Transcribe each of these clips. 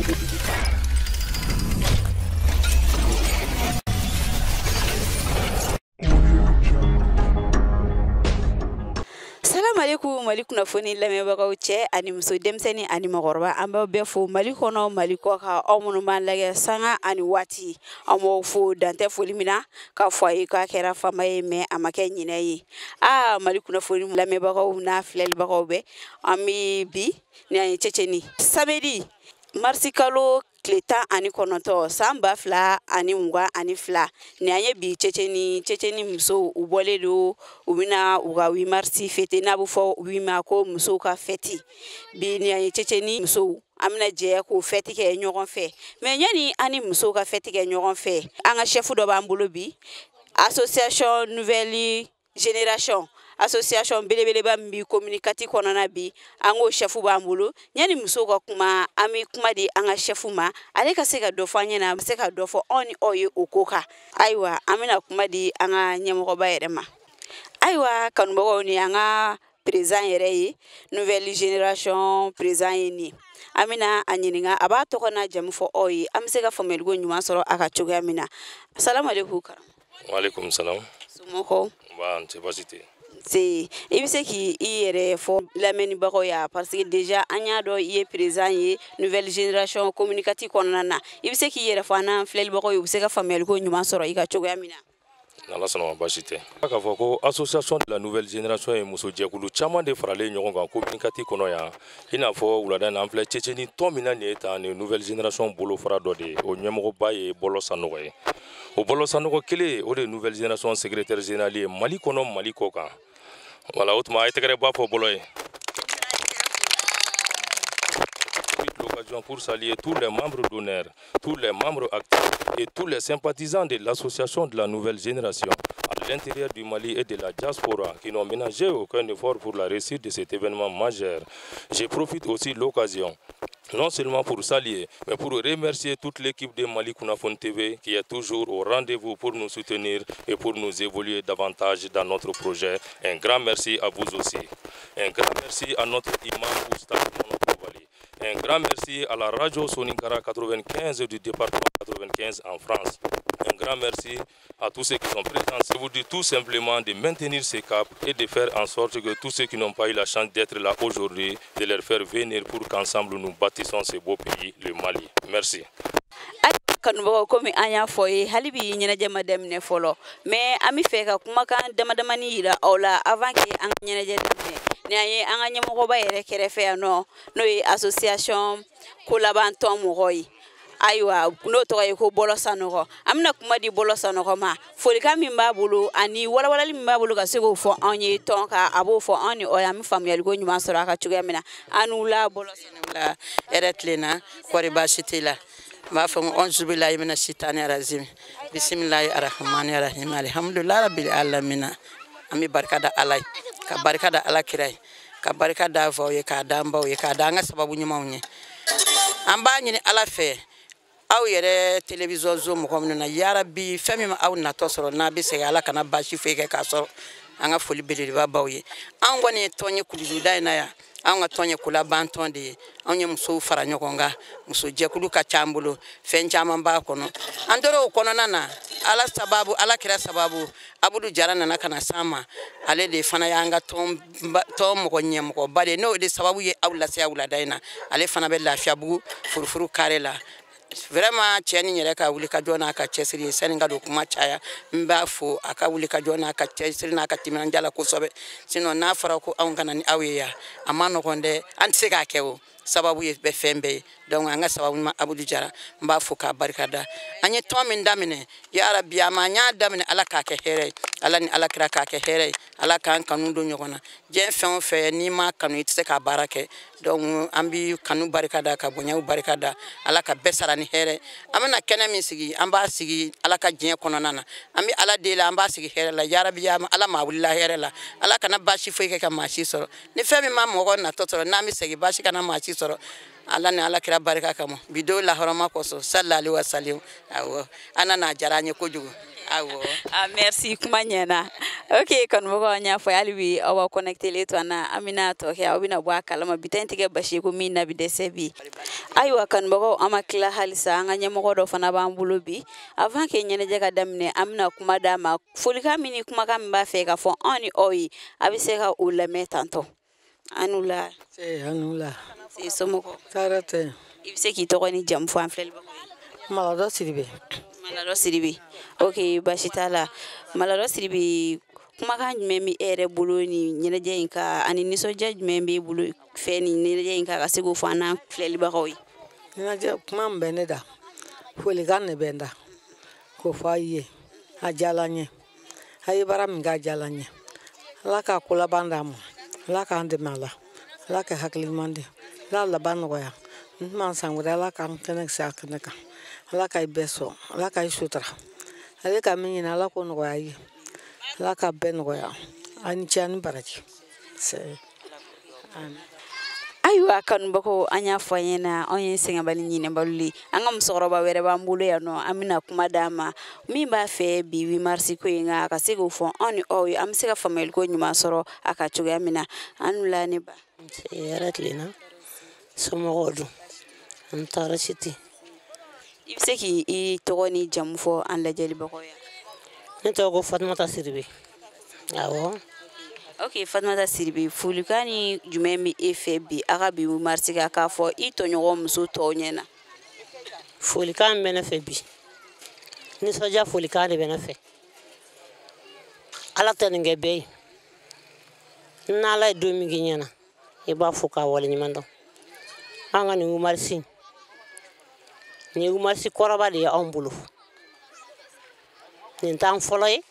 Salamalekum Mali kunnafoni lamɛnbagaw, cɛ ani muso, denmisɛnnin ani mɔgɔkɔrɔba, an b'aw bɛɛ fo Mali kɔnɔ, Mali kɔ kan. Aw minnu b'an lajɛ sanga ani waati, an b'aw fo dantɛ foli min na k'a fɔ a ye k'a kɛra fama ye, mais a ma kɛ ɲinɛ ye. Aa, Mali kunnafoni lamɛnbagaw n'a filɛlibagaw bɛɛ, an bɛ bi ni an ye Tchétchénie, samedi marisi kalo tile 19, san 2022. Ni an ye bi Tchétchénie, Tchétchénie musow, u bɔlen don, u bɛna u ka 8 mars fêter, n'a bɛ fɔ 8 ma ko musow ka fête. Bi ni an ye Tchétchénie musow, an bɛna jɛ k'o fête kɛ ɲɔgɔn fɛ. Mais yanni an ni musow ka fête kɛ ɲɔgɔn fɛ, an ka chef dɔ b'an bolo bi, association Nouvelle Génération, association belebeleba min bi commune 4 kɔnɔna. Bi an k'o chef b'an bolo. Yanni musow ka kuma, an bɛ kuma di an ka chef ma, ale ka se ka dɔ fɔ an ɲɛna, an bɛ se ka dɔ fɔ anw ni aw ye o ko kan. Ayiwa, an bɛna kuma di an ka ɲɛmɔgɔba yɛrɛ ma. Ayiwa, kanubagaw, ni an ka président yɛrɛ ye, Nouvelle Génération président ye nin. An bɛna a ɲininka, a b'a tɔgɔ n'a jamu fɔ aw ye, an bɛ se ka faamuyaliko ɲuman sɔrɔ a ka cogoya min na. Salamalekun, karamɔgɔ. Waaleykum salam. Somɔgɔw? Ba, n tɛ baasi tɛ. Se, i bɛ se k'i i yɛrɛ fɔ lamɛnnibagaw ya, parce que déjà an y'a dɔn i ye président ye Nouvelle Génération commune 4 kɔnɔna na. I bɛ se k'i yɛrɛ fɔ an n'an filɛlibagaw ye, u bɛ se ka faamuyaliko ɲuman sɔrɔ i ka cogoya min na. N'Ala sɔnna ma, baasi tɛ. K'a fɔ ko association de la Nouvelle Génération ye musojɛkulu caman de faralen ɲɔgɔn kan commune 4 kɔnɔ yan. I n'a fɔ wulada in na, an filɛ Tchétchénie tɔn min na nin ye tan, nin ye Nouvelle Génération bolofara dɔ de ye. O ɲɛmɔgɔba ye Bɔlɔ Sanɔgɔ ye. O Bɔlɔ Sanɔgɔ kelen, o de ye Nouvelle Génération secrétaire général ye Mali kɔnɔ, Mali kɔ kan. Voilà, o tuma a ye tɛgɛrɛ ba fɔ Bɔlɔ ye. L'occasion pour saluer tous les membres d'honneur, tous les membres actifs et tous les sympathisants de l'association de la Nouvelle Génération à l'intérieur du Mali et de la diaspora qui n'ont ménagé aucun effort pour la réussite de cet événement majeur. Je profite aussi de l'occasion non seulement pour saluer, mais pour remercier toute l'équipe de Mali Kunnafoni TV qui est toujours au rendez-vous pour nous soutenir et pour nous évoluer davantage dans notre projet. Un grand merci à vous aussi. Un grand merci à notre imam Oustaz Mono. Un grand merci à la radio Soninkara 95 du département 95 en France. Un grand merci à tous ceux qui sont présents. Je vous dis tout simplement de maintenir ce cap et de faire en sorte que tous ceux qui n'ont pas eu la chance d'être là aujourd'hui, de les faire venir pour qu'ensemble nous bâtissons ce beau pays, le Mali. Merci. Kanubagaw, komi an y'a fɔ ye, hali bi ɲɛnajɛ ma daminɛ fɔlɔ, mais an bɛ fɛ ka kumakan dama damani yira aw la avant que an ka ɲɛnajɛ daminɛ. Ni an ye an ka ɲɛmɔgɔba yɛrɛ kɛrɛfɛ yan nɔ, n'o ye association kolaban tɔn mɔgɔ ye, ayiwa, n'o tɔgɔ ye ko Bɔlɔ Sanɔgɔ, an bɛna kuma di Bɔlɔ Sanɔgɔ ma. Folikan min b'a bolo ani walawalali min b'a bolo ka se k'o fɔ anw ye tɔn kan, a b'o fɔ anw ni aw ye, an bɛ faamuyaliko ɲuman sɔrɔ a ka cogoya min na. An n'u la, Bɔlɔ Sanɔgɔ. Hɛrɛ tilenna, kɔri baasi t'i la? N b'a fɔ n ko auzubilahi mina sitani rajim, bisimilahi arahmani rahim, alhamdulilahi rabbil alamina. An bɛ barika da Ala ye, ka barika da Ala kira ye, ka barika da faw ye, k'a da an baw ye, k'a da an ka sababu ɲumanw ye. An b'a ɲini Ala fɛ, aw yɛrɛ télévision zo mɔgɔ minnu na, yarabi, fɛn min ma aw natɔ sɔrɔ n'a bɛ segin, Ala kana baasi foyi kɛ k'a sɔrɔ. An ka foli belebeleba b'aw ye. An kɔni ye tɔn ye kulujuda in na yan. Anw ka tɔn ye kolaban tɔn de ye. Anw ye musow fara ɲɔgɔn kan, muso jɛkulu ka ca an bolo, fɛn caman b'a kɔnɔ. An tora o kɔnɔna na, Ala sababu, Ala kira sababu, Abudu Jara nana ka na s'an ma. Ale de fana y'an ka tɔn mɔgɔ ɲɛmɔgɔba de ye, n'o de sababu ye aw lase wulada in na. Ale fana bɛ Lafiyabugu furufuru kare la. Vraiment, cɛ ni yɛrɛ ka wuli ka jɔ n'a ka cɛsiri ye, sani ka don kuma caya, n b'a fo a ka wuli ka jɔ n'a ka cɛsiri n'a ka timinandiya la kosɛbɛ. Sinon n'a fɔra ko anw ka na ni aw ye yan, a ma nɔgɔn dɛ, an tɛ se k'a kɛ. O sababu ye bɛ fɛn bɛɛ ye. Donc an ka sababu ɲuman Abudu Jara, n b'a fo k'a barika da. An ye tɔn min daminɛ, yarabi, a ma an y'a daminɛ, Ala k'a kɛ hɛrɛ ye, Ala ni Ala kira k'a kɛ hɛrɛ ye, Ala k'an kanu don ɲɔgɔn na. Diɲɛ fɛn o fɛn, n'i m'a kanu, i tɛ se k'a baara kɛ. Donc an bi kanu barika da, ka bonyaw barika da, Ala ka bɛɛ sara ni hɛrɛ. An bɛna kɛnɛ min sigi, an b'a sigi Ala ka diɲɛ kɔnɔna na. An bɛ Ala deli, an b'a sigi hɛrɛ la. Yarabi, Ala maa wulila hɛrɛ la, Ala kana baasi foyi kɛ ka maa si sɔrɔ. Ni fɛn min ma mɔgɔ natɔ sɔrɔ n'an bɛ segin, baasi kana maa si sɔrɔ, Ala ni Ala kira barika kama, bi don lahɔrɔma kosɔn, sallallahu alaihi wa sallam. Awɔ, an nana, diyara an ye kojugu, awɔ. Ah, merci, kuma ɲɛna. Ok, kanubagaw, an y'a fɔ hali bi aw b'aw connecté to an na, an bɛna tɔ kɛ, aw bɛna bɔ a kalama. Bi ta in tɛ kɛ basi ye ko min na bi dɛsɛ bi. Ayiwa kanubagaw, an ma tila halisa, an ka ɲɛmɔgɔ dɔ fana b'an bolo bi. Avant que ɲɛnajɛ ka daminɛ, an bɛna kuma d'a ma. Folikan min ni kumakan min b'a fɛ k'a fɔ anw ni aw ye, a bɛ se ka o lamɛn tantɔ. An n'u la. An n'u la. Se somɔgɔw? Tɔɔrɔ tɛ. I bɛ se k'i tɔgɔ ni jamu fɔ an filɛlibagaw ye? Maladɔ Sidibe. Maladɔ Sidibe. Ok, baasi t'a la. Maladɔ Sidibe, kumakan jumɛn bɛ e yɛrɛ bolo ni ɲɛnajɛ in kan, ani nisɔndiya jumɛn b'e bolo fɛn ni ɲɛnajɛ in kan, ka se k'o fɔ an n'an filɛlibagaw ye? Ɲɛnajɛ kuma min bɛ ne da, folikan de bɛ n da k'o fɔ aw ye. A diyara n ye, a ye baara min kɛ, a diyara n ye. Ala k'a ko laban d'an ma, Ala k'an dɛmɛ a la, Ala ka hakili ɲuman di, Ala laban nɔgɔya. N tɛna san wɛrɛ, Ala k'an kɛnɛ se a kɛnɛ kan. Ala ka i bɛɛ sɔn, Ala ka i sutura. Ale ka min ɲini, Ala k'o nɔgɔya i ye, Ala ka bɛɛ nɔgɔya. A ni ce, a ni baraji. Ayiwa kanubagaw, an y'a fɔ an ɲɛna, anw ye sɛgɛnbali ɲinɛbali de. An ka musokɔrɔba wɛrɛ b'an bolo yan nɔ, an bɛna kuma d'a ma min b'a fɛ bi 8 mars ko in kan, a ka se k'o fɔ anw ni aw ye, an bɛ se ka faamuyali ko ɲuman sɔrɔ a ka cogoya min na. An n'u la ne ba. Hɛrɛ tilenna, somɔgɔw dun? An tɔɔrɔ si tɛ. I bɛ se k'i tɔgɔ ni jamu fɔ an lajɛlibagaw ye? Ne tɔgɔ ko Fatumata Sidibe. Awɔ. Ok, Fatumata Sidibe, folikan ni jumɛn bɛ e fɛ bi a ka bi 8 mars kan k'a fɔ i tɔɲɔgɔn muso tɔw ɲɛna? Folikan min bɛ ne fɛ bi, nisɔndiya folikan de bɛ ne fɛ. Ala tɛ nin kɛ bɛɛ ye. N'Ala ye don min k'i ɲɛna, i b'a fɔ k'a waleɲuman dɔn. An ka nin 8 mars, nin ye 8 mars kɔrɔba de ye anw bolo. Nin t'an fɔlɔ ye,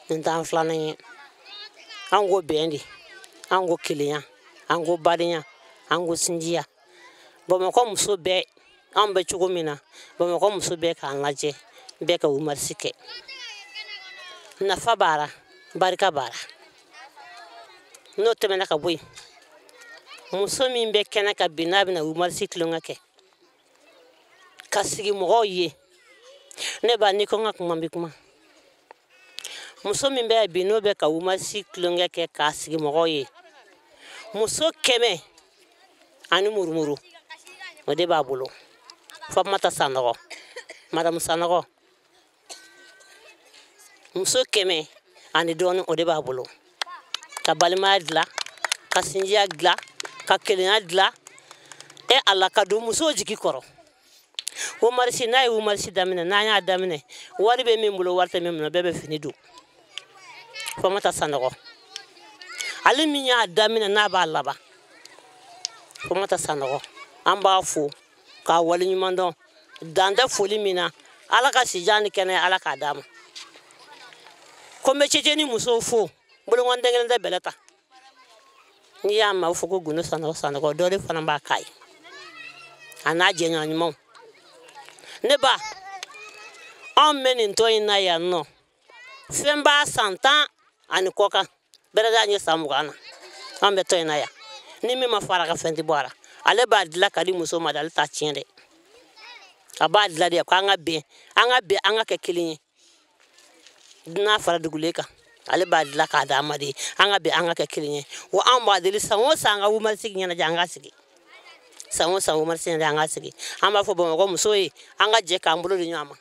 nin t'an filanan ye. An ko bɛn de, an ko kelenya, an ko badenya, an ko sinjiya. Bamakɔ muso bɛɛ, an bɛ cogo min na, Bamakɔ muso bɛɛ k'an lajɛ, bɛɛ ka 8 mars kɛ. Nafa b'a la, barika b'a la. N'o tɛmɛna ka bɔ yen, muso min bɛ kɛnɛ kan bi n'a bɛna 8 mars tulonkɛ kɛ, ka sigi mɔgɔw ye, ne ba n'i ko n ka kuma, n bɛ kuma. Muso min bɛ bi n'o bɛ ka 8 mars tulonkɛ kɛ k'a sigi mɔgɔw ye, muso 100 ani murumuru o de b'a bolo. Fatumata Sanɔgɔ, Madamu Sanɔgɔ, muso 100 ani dɔɔnin o de b'a bolo. Ka balimaya dilan, ka sinjiya dilan, ka kelenya dilan, e Ala ka don musow jigi kɔrɔ. 8 mars, n'a ye 8 mars daminɛ, n'an y'a daminɛ, wari bɛ min bolo, wari tɛ min bolo, bɛɛ bɛ fini don. Fatumata Sanɔgɔ, ale min y'a daminɛ n'a b'a laban, Fatumata Sanɔgɔ, an b'a fo k'a waleɲuman dɔn. Dan tɛ foli min na, Ala ka sijan ni kɛnɛya, Ala k'a d'a ma. Ko n bɛ Ceceni musow fo, bolokɔni den kelen tɛ bɛlɛ ta. N'i y'a mɛn, a bɛ fɔ ko Gundo Sanɔgɔ Sanɔgɔ, dɔ de fana b'a k'a ye, a n'a jɛɲɔgɔn ɲumanw. Ne ba, anw bɛ nin tɔn in na yan nɔ, fɛn b'a san 10 ani kɔ kan, bɛrɛda ye san 20 na, anw bɛ tɔn in na yan. Ni min ma fara ka fɛn tɛ bɔ a la. Ale b'a dilan ka di muso ma dɛ, ale t'a tiɲɛ dɛ. A b'a dilan de k'an ka bɛn, an ka bɛn, an ka kɛ kelen ye. N'a fara dugulen kan, ale b'a dilan k'a d'an ma de, an ka bɛn, an ka kɛ kelen ye. Wa anw b'a deli san o san an ka 8 mars ɲɛnajɛ, an ka sigi. San o san 8 mars ɲɛnajɛ, an ka sigi. An b'a fɔ Bamakɔ musow ye, an ka jɛ k'an bolo di ɲɔgɔn ma.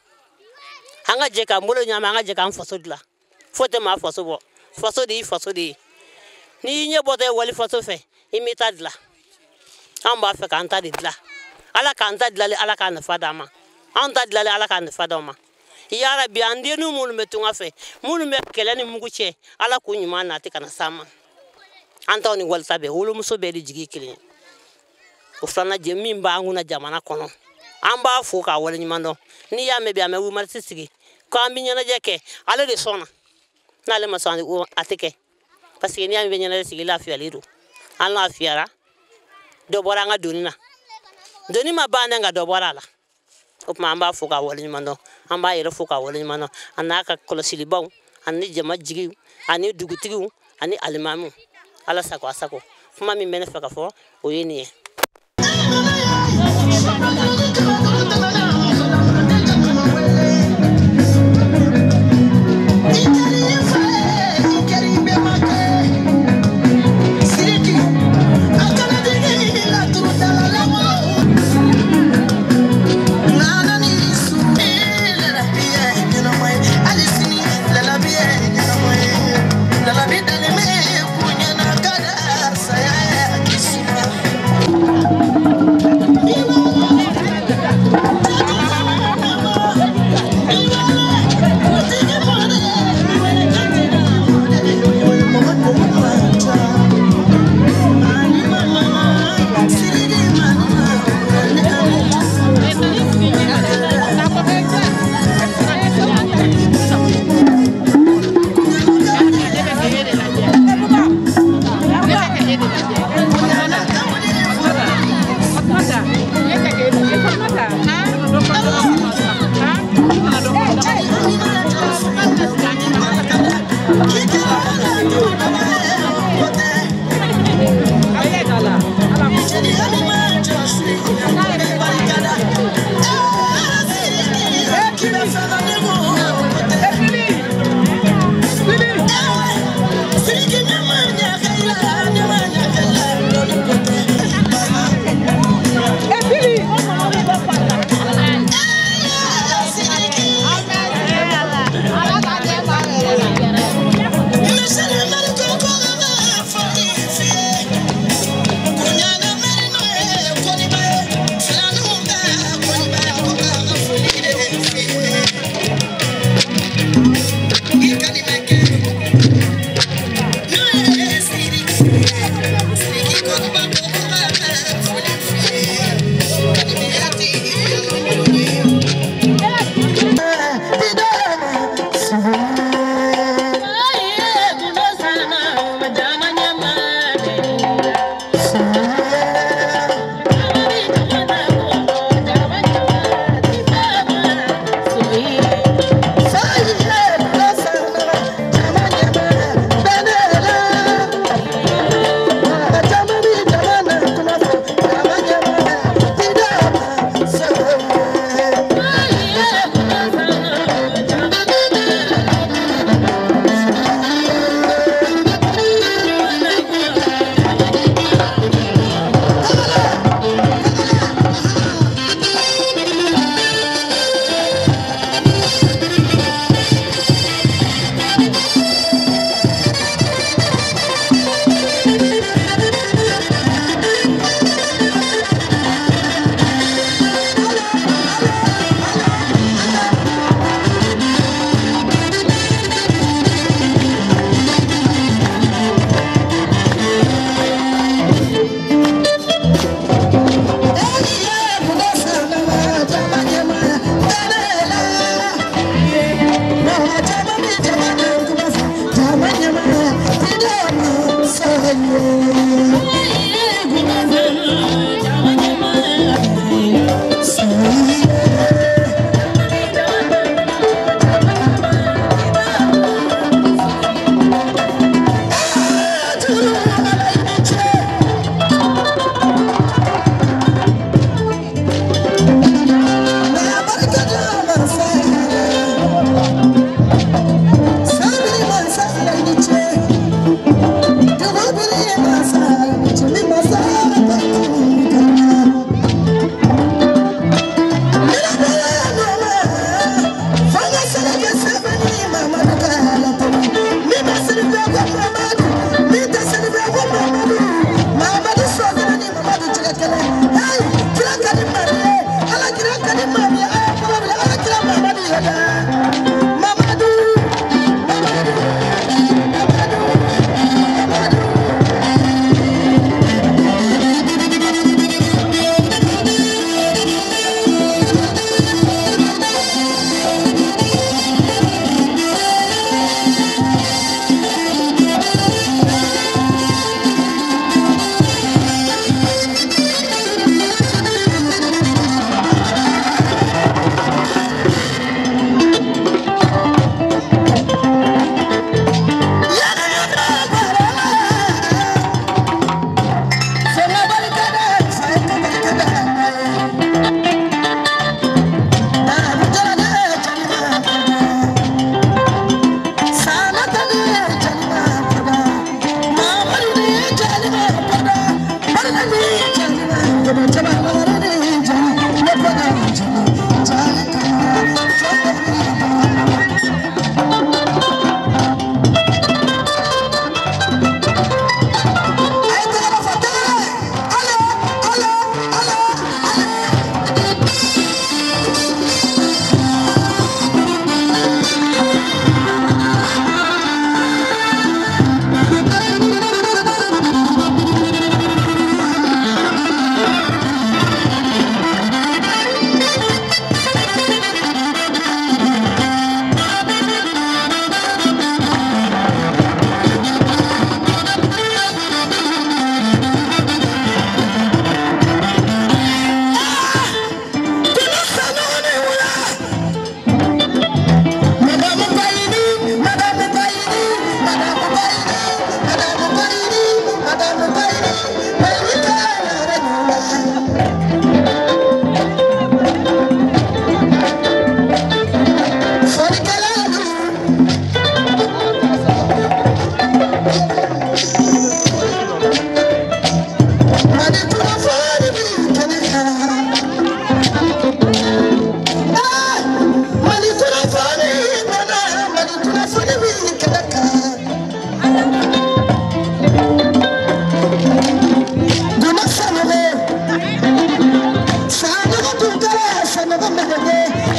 An ka jɛ k'an bolo di ɲɔgɔn ma, an ka jɛ k'an faso dilan. Foyi tɛ maa faso bɔ. Faso de y'i faso de ye. N'i y'i ɲɛ bɔtɔ ye wali faso fɛ, i m'i ta dilan. An b'a fɛ k'an ta de dilan. Ala k'an ta dilali, Ala k'a nafa d'an ma. An ta dilali, Ala k'a nafa d'an ma. Yarabi, an denninw minnu bɛ tunga fɛ, minnu bɛ kɛlɛ ni mugu cɛ, Ala k'u ɲuman nati ka na s'an ma. An t'aw ni walita bɛɛ, wolomuso bɛɛ de jigi ye kelen ye. O filanan jɛ min b'an kunna jamana kɔnɔ, an b'a fo k'a waleɲuman dɔn. N'i y'a mɛn bi, an bɛ 8 mars sigi k'an bɛ ɲɛnajɛ kɛ, ale de sɔnna. N'ale ma sɔn, a tɛ kɛ. Parce que n'i y'a mɛn ɲɛnajɛ sigi, i lafiyalen don. An lafiyara, dɔ bɔra an ka doni na. Doni ma ban dɛ, nka dɔ bɔra a la. O tuma an b'a fo k'a waleɲuman dɔn, an b'a yɛrɛ fo k'a waleɲuman dɔn, a n'a ka kɔlɔsilibaw, ani jama jigiw, ani dugutigiw, ani alimamiw. Ala sago a sago. Kuma min bɛ ne fɛ ka fɔ, o ye nin ye. Thank you.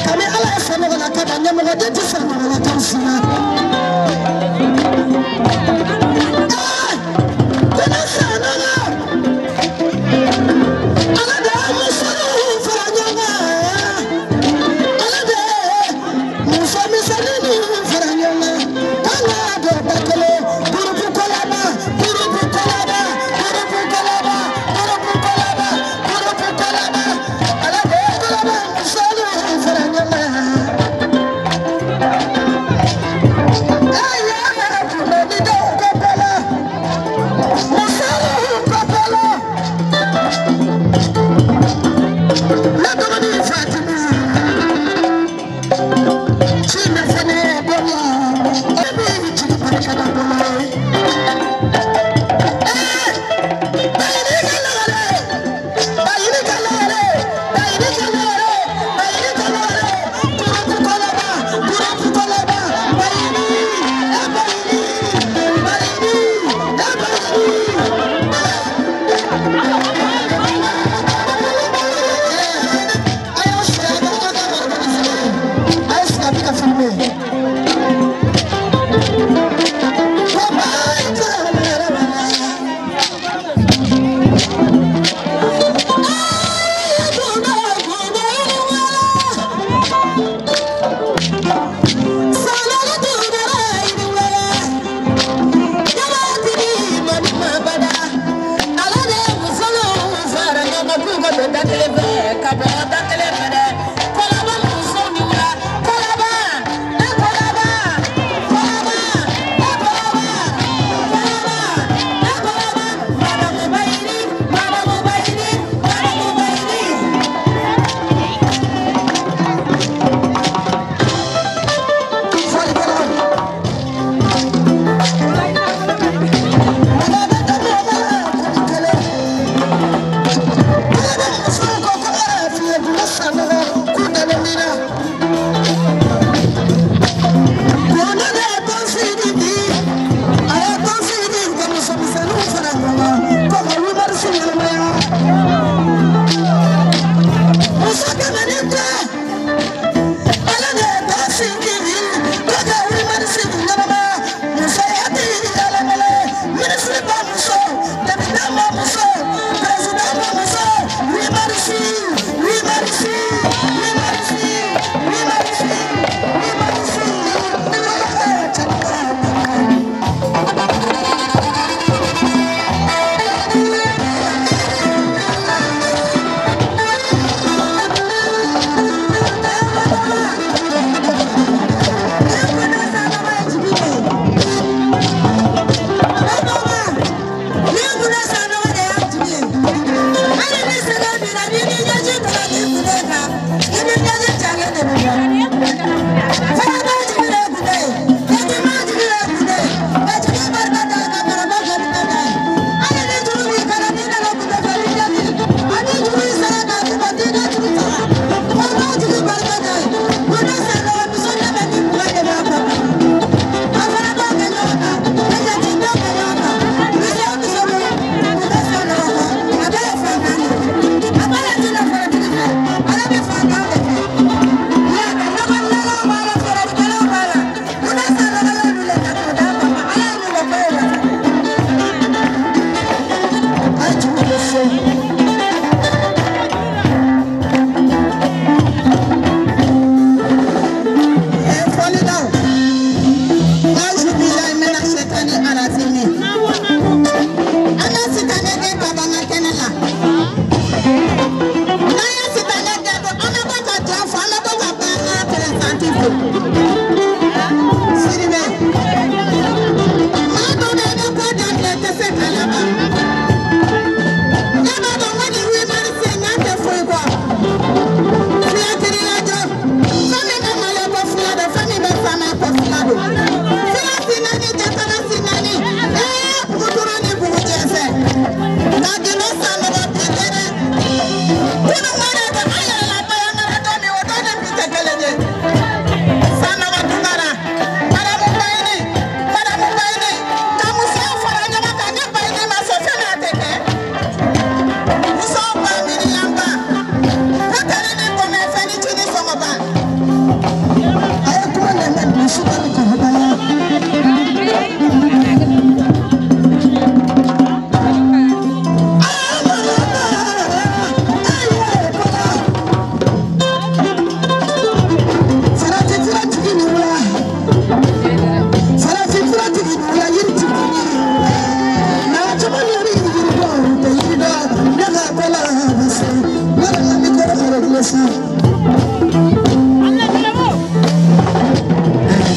Kabi ala ye sanɔgɔ la ka da ɲɛmɔgɔden tɛ sanɔgɔ la ka sina. Kɔnɔ sanɔgɔ ala de ye musow fara ɲɔgɔn kan, ala de ye muso misɛnninw fara ɲɔgɔn kan, k'an ka don da kelen gurupu kɔlaba gurupu kɔlaba gurupu kɔlaba gurupu kɔlaba gurupu kɔlaba ala de ye kɔlaba musow fara ɲɔgɔn kan.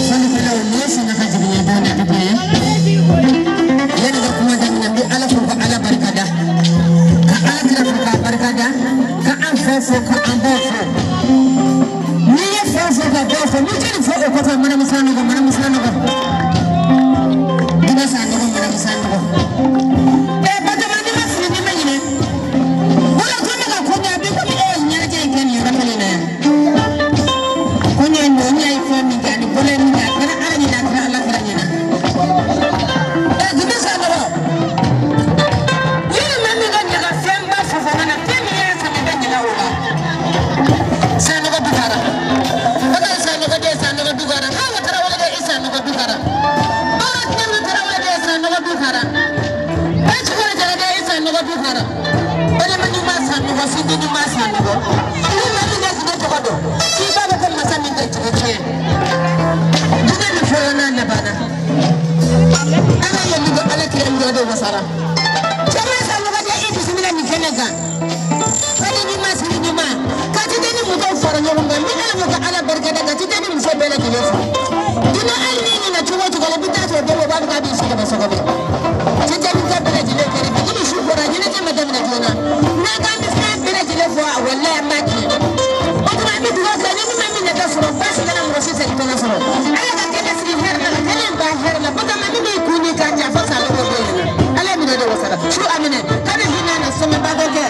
Fɔlikɛlaw, nin ye sanga ka jiginya don na bi bonya. Yanni ka kuma daminɛ, n bɛ Ala fo ka Ala barika da, ka Ala kira fo k'a barika da, ka an fa fo ka an baw fo. N'i ye fa fo ka baw fo, n'i tɛ nin fɔ o kɔfɛ, manamusa nɔgɔ, manamusa nɔgɔ. Duba san nɔgɔ, manamusa nɔgɔ. Batoma, n'i ma fili, n'i ma ɲinɛ. Wala ko ne ka ko ɲɛ, a b'i komi e ye ɲɛnajɛ in kɛ nin yɔrɔ kelen na yan. Ko ɲɛ ɲɔ ɲɛ ye fɛn min kɛ ani bolo ye min kɛ, a kɛra Ala ɲɛna, a kɛra Ala kɛra ɲɛna. Duba san nɔgɔ. Yiri ma min ka ɲaga fɛnba fofana na, fɛn min y'a sama, i bɛ ɲaga o la. Sanɔgɔ dugara. Bakari Sanɔgɔ den Sanɔgɔ dugara. Hawa Tarawele den Sanɔgɔ dugara. Baara Tiɲɛni Tarawele den Sanɔgɔ dugara. Bacikɔrɔ Jara den Sanɔgɔ dugara. Balima ɲuman Sanɔgɔ, sinji ɲuman Sanɔgɔ. Ni maa min ka jigi tɔgɔ dɔn, k'i b'a dɔn ko masa min tɛ jigi tiɲɛ. Dugu min fɔlɔ n'a labanna. Ala ye min kɛ, Ala kira min kɛ, o de wasara. Caman Sanɔgɔ den i bisimila nin kɛnɛ kan. Fali ɲuman, sini ɲuman. Ka tite ni musow fara ɲɔgɔn kan. Ni Ala ko ka Ala barika da, ka tite ni muso bɛɛ lajɛlen fo. Dina hali n'i ɲinɛ cogo o cogo la, i bɛ taa sɔrɔ dɔw b'a fɔ k'a b'i sɔgɔbɛ sɔgɔbɛ. Tite ni ka bɛɛ lajɛlen kɛrɛfɛ. Ni su kora, ɲɛnajɛ ma daminɛ joona. N'an k'an bɛ fɛn bɛɛ lajɛlen fɔ, walayi an b'a tiɲɛ. O tuma an bɛ dugawu kɛ ni maa min nata sɔrɔ, baasi kana mɔgɔ si segin tɔnɔ sɔrɔ. Ala ka kɛnɛ sigi hɛrɛ la, ka kɛnɛ in ban hɛrɛ la. Batoma min b'i kun ni kan jan fo Sanɔgɔ bɔ yen. Ala ye minɛ de wasara. Su a minɛ. Kabi hinɛ na sɔmɛba dɔ kɛ.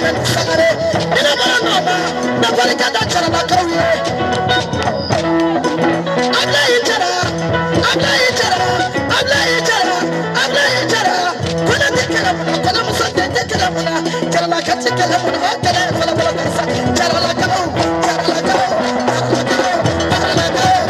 Lamine Sangare ni ne bɔra nɔ ma n bɛ barika da Jaralakaw ye. Ablaye Jara, Ablaye Jara, Ablaye Jara, Ablaye Jara, kɔnɔ tɛ kɛlɛ mun na, kɔnɔmuso den tɛ kɛlɛ mun na, Jaralaka tɛ kɛlɛ mun na, o kɛlɛ ye fɔlɔfɔlɔ bɛ sa, Jaralakaw, Jaralakaw, Jaralakaw, Jaralakaw.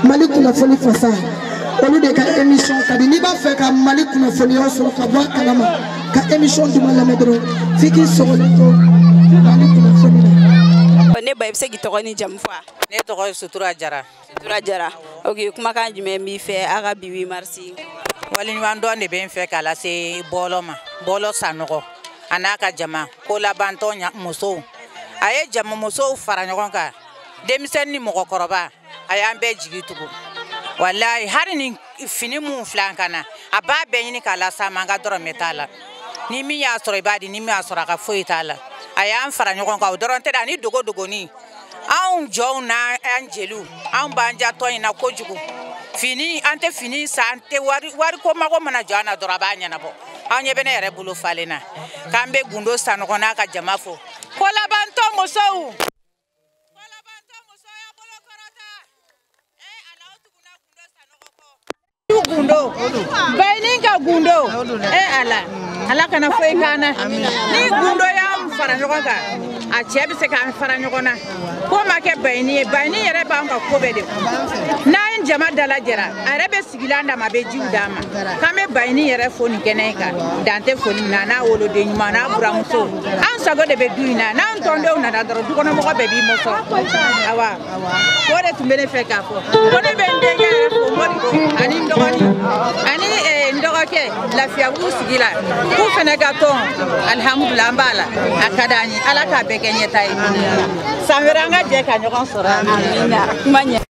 Mali kunnafoni fasa olu de ka émission ka di n'i b'a fɛ ka Mali kunnafoniyaw sɔrɔ ka bɔ a kalama ka émission duman lamɛn dɔrɔn f'i k'i sɔgɔlen to Mali kunnafoni na. Ne ba i bɛ se k'i tɔgɔ ni jamu fɔ wa? Ne tɔgɔ ye Sutura Jara. Sutura Jara, ok kumakan jumɛn b'i fɛ a ka bi 8 mars? Waleɲumandɔn de bɛ n fɛ k'a lase Bɔlɔ ma, Bɔlɔ Sanɔgɔ a n'a ka jama ko labantɔ musow a ye jama musow fara ɲɔgɔn kan denmisɛnnin ni mɔgɔkɔrɔba a y'an bɛɛ jigi tugu walayi hali ni fini mun filɛ an kan na a b'a bɛɛ ɲini k'a las'an ma an ka dɔrɔmɛ t'a la ni min y'a sɔrɔ i b'a di ni min y'a sɔrɔ a ka foyi t'a la a y'an fara ɲɔgɔn kan o dɔrɔn tɛ dɛ ani dogodogoni anw jɔnw n'an jeliw anw b'an ja tɔn in na kojugu fini an tɛ fini san an tɛ wari ko mago mana jɔ an na dɔrɔn a b'a ɲɛnabɔ anw ɲɛ bɛ ne yɛrɛ bolo falen na k'an bɛ Gundo Sanɔgɔ n'a ka jama fo ko labantɔ musow. Gundo bayinin ka gundo e ala ala kana foyi k'an na ni gundo y'an fara ɲɔgɔn kan A cɛ bɛ se k'an fara ɲɔgɔn na. Ko ma kɛ Bayini ye, Bayini yɛrɛ b'an ka ko bɛɛ de kun. N'an ye jama dalajɛra, a yɛrɛ bɛ sigilan d'a ma, a bɛ jiw d'a ma. K'an bɛ Bayini yɛrɛ fo nin kɛnɛ in kan, dan tɛ foli min na, n'a woloden ɲuman n'a buramuso. An sago de bɛ du in na, n'an tɔndenw nana dɔrɔn dukɔnɔmɔgɔ bɛɛ b'i mɔsɔn. Awa, o de tun bɛ ne fɛ k'a fɔ. Ko ne bɛ n denkɛ yɛrɛ fo Modibo ani n dɔgɔnin ani n dɔgɔkɛ Lafiyabugu sigi la. K'u fana ka tɔn, alihamudulila an b'a la. A ka d'an ye, Ala k'a bɛɛ kɛ ɲɛta ye. San wɛrɛ an ka jɛ ka ɲɔgɔn sɔrɔ. Amina. Kuma ɲɛ.